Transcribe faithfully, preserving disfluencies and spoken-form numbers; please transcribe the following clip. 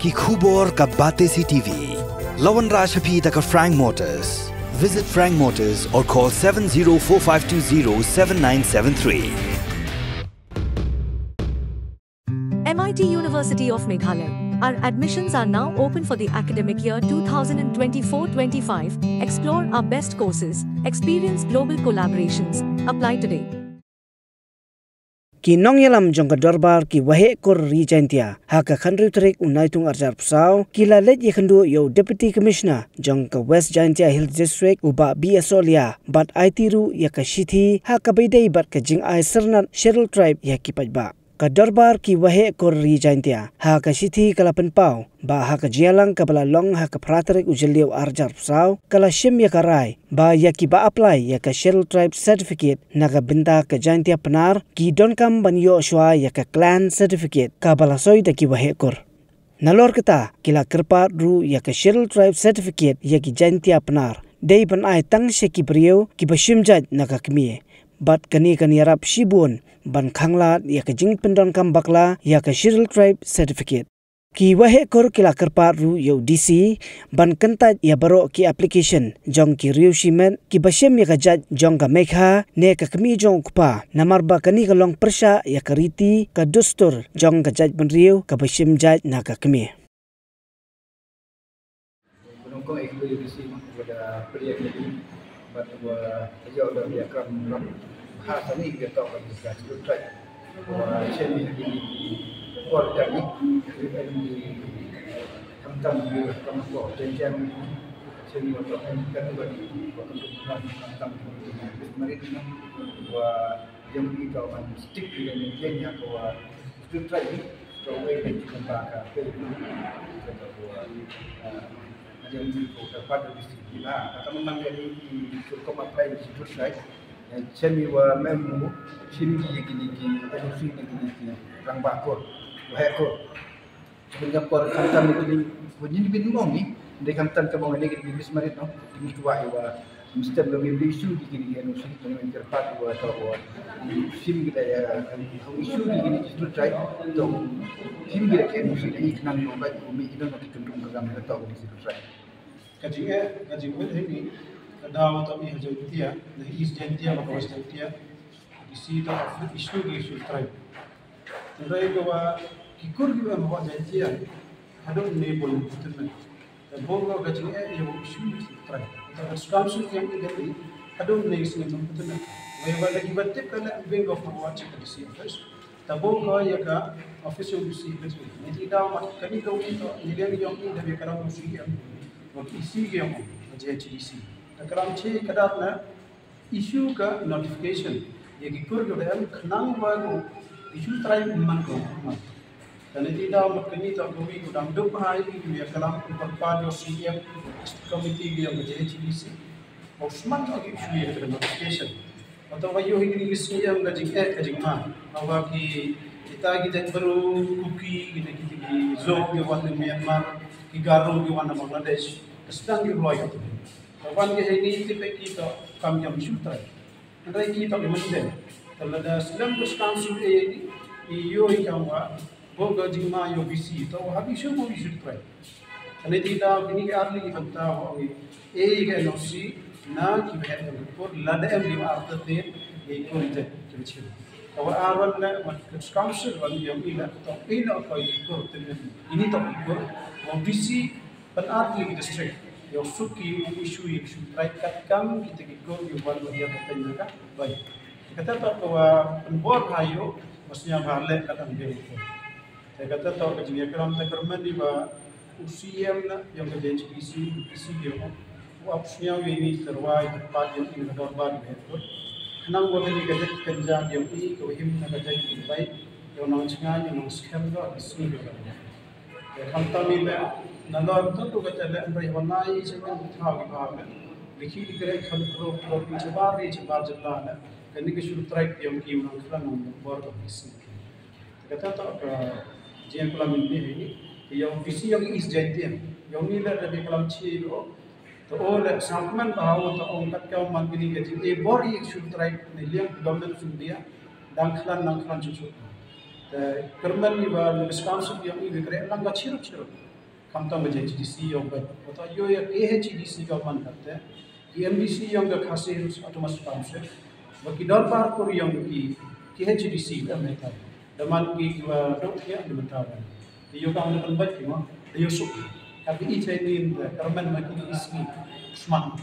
Ki khubor ka Batesi T V. La wanrah sha phi da ka Frank Motors. Visit Frank Motors or call seven zero four five two zero seven nine seven three. M I T University of Meghalaya. Our admissions are now open for the academic year two thousand twenty-four twenty-five. Explore our best courses, experience global collaborations. Apply today. Ki nongïalam jong ka dorbar ki Waheh Kur Ri Jaintia ha ka khathynriew tarik u Naitung arhajar arphew saw ki la leit ïakynduh ïa u Deputy Commissioner jong ka West Jaintia Hills District u Bah B S Solia bad aiti ruh ïa ka shithi ha kaba ïadei bad ka jingai syrnat Scheduled Tribe ïa ki paidbah. Ka dorbar ki Waheh Kur Ri Jaintia ha ka shithi ka la pynpaw ba ha ka jingïalang kaba la long ha ka phra tarik u Jylliew arhajar arphew saw ka la shim ïa ka rai ba ïa kiba apply ïa ka Scheduled Tribe Certificate na ka bynta ka Jaintia Pnar ki donkam ban ïoh shuwa ïa ka Clan Certificate kaba la soi da ki Waheh Kur. Nalor kata ki la kyrpad ruh ïa ka Scheduled Tribe Certificate ïa ki Jaintia Pnar dei ban ai tang sha ki briew kiba shim jait na ka kmie. Bad kane kan ïarap shibun ban khanglad ïa ka jingpyndonkam bakla ïa ka Scheduled Tribe Certificate. Ki Waheh Kur ki la kyrpad ruh ïa u D C ban kyntait ïa baroh ki application jong ki riew shimet kiba shim ïa ka jait jong ka Meitei ne ka kmie jong u kpa, namar ba kane ka long pyrshah ïa ka riti ka dustur jong ka jaitbynriew kaba shim jait na ka kmie. Bad wa ha sani ka tok ka Scheduled Tribe. Wa shen ni ki por ka ni ki khamtam ki kam ko jen jen shen ni wa tok ka tu ka ni wa kam tu ka khamtam ki marit na wa jong ki ka wan stick ki ni jen ya ko wa Scheduled Tribe ni ko wa ka ni ki kan ba ka pe ni ko wa jong ki ko ka pat ni stick ki ba ka kam man ni ki ko ma pai ni Scheduled Tribe. Shen ni wa mem mu shim ki ki ni ki N O C ni ki ni ki rangbah ko wa he ko. Bun ka por khamtam ni ki ni ko ni bin mong ni dei khamtam ka mong ni ki ni ki mis marit no ki ni ki wa wa Mister Lawin bi issue ki ki ni ki N O C to ni kyrpad wa to wa shim ki da ya issue ki ki ni ki Scheduled Tribe to shim ki da ki N O C ni ki nang no ba ko mi ki dang ki tundung ka gam ka to ki Scheduled Tribe. Ka jingeh, ka jingeh hi ni ka daw to i ha Jaintia, na East Jaintia bad West Jaintia. Ki si to issue ki Scheduled Tribe. Tynrai ka wa ki kur ki wa ha Jaintia hadum ne bol putin na. Ka bol ka jingeh ïa u issue ki Scheduled Tribe. Ka council yang i dei hadum ne sngi putin na. Wa wa da ki ba tip ka na beng of wa check ka D C office. Ta bol ka ïa ka office of D C ka jingeh. Ne ti daw mat ka ni ka wi to ni dei yong i da bi ka ram C M. Wa ki si ki yong ka J H D C. Ta ka ram chi ka dat na issue ka notification ïa ki kur ki da em khnang ba ko issue trai man ko man. Ka ne ti daw mat ka ni to ko wi ko dang duk hai ki ïa ka lam ko pa do C M committee ki ïa ka J H D C. Ko smat ko ki issue ïa ka notification. Atawa ïoh hi kini ki sngi em ka jingeh ka jingma. Hawa ki kita ki jait baru Kuki ki ne ki ki Zo ki wan na Myanmar ki Garo ki wan na Bangladesh. Ka sdang ki roi ka tu. Ka wan ki hei ni ti pe ki to kam jam shu trai. Trai ki to ki mendeng. Ka lada slem ka sdang shu e ni i ïoh i kam wa. Bo ka jingma ïoh bisi to ha bi shu bo bi shu trai. Ka ne ti daw kini ki arli ki bynta ho ngi e ka N O C na ki bhet ka por lada em di ar ta te e ko ni te ki bchi. Ka wa aron na wan ka council wan ïoh i la to i no ko i ko te ni ni to i ko. Wan bisi pan arli ki district ïoh suk ki u issue ïoh shu trai kat kam ki te ki ko ïoh wan wan ïoh ka pen ka bai. Kata to ko wa pan bor ha ïoh mas nya ba le kat am bi ko. Te kata to ka jingïaklam te kyrmen i ba u C M na ïong ka J H D C u P C ïong u ap sñiaw ïa ini tyrwa i kyrpad ïong i na ka dorbar i ba hepkut. Khnang wa kani ka jait kynja ïong i ka wa him na ka jait i bai ïong nang chnga ïong nang skhem da ka sngi ka. Te khamtam i ba na lor tu tu ka jait le nrei wa nai i chynmen thaw i ba ka. Likhi di kre kham pro pro i chabar i chabar jylla na kani ka shuru traik ïong i nang khlan nang bor ka sngi. Kata to ka jingklam ini hi ni ïong P C ïong East Jaintia ïong ni la da klam chi lo to o la sangkman ba ha to ong kat ka man kini ka jing e bor i shu trai ni liang government of India dang khlan nang khlan chu chu. Te kyrmen ni ba ni skam su ïong ni kre lang ka chirup chirup. Khamtam ba J H A D C ïoh ba, ba ta ïoh ïa K H A D C government kata, ki M D C ïong ka Khasi Hills Autonomous Council, ba ki dorbar kur ïong ki K H A D C ba mynta. Da man ki ba dok ki ïa da mynta ba. Ki ïoh kam da ban bad ki ma, da ïoh suk. Ka bi i training da ka ramen ma ki di sngi smat.